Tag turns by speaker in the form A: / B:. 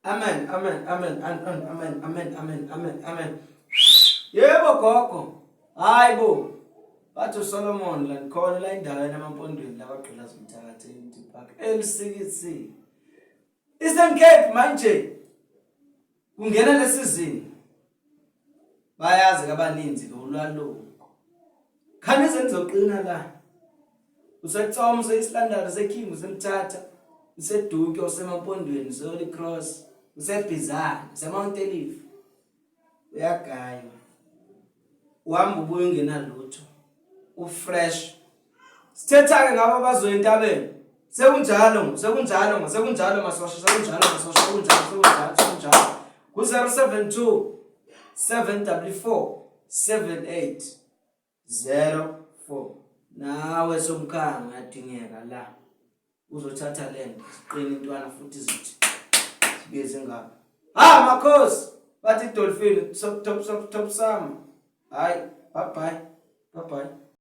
A: Amen, amen, amen, amen, amen, amen, amen, amen, amen. Yebo gogo. Hayi bo. Bathi uSolomon la nikhona la endaweni emampondweni la kwagqilaza umthakathi eUnity Park. Elisikisi. Eastern Cape manje kungena lesizini. Bayazi kabaninzi ke ulwaluko. Khani izenzoqina la. Usetsoma useIslandana useKing usemthatha useDuke usemampondweni useHoly Cross useBhizana useMount Eliff uyagaywa uhamba ubuye ungenalutho ufresh sithetha-ke ngabo abazoya entabeni sekunjalo sekunjalo sekunjalo masosha sekunjalo masosha sekunjalo sekunjalo sekunjalo ku-072 744 78 04 nawe somkhanga uyadingeka la uzothatha lento siqine intwana futhi zithi zibuye zingapha ha makhosi bathi dolphin top top top top sama hayi bye bye bye bye.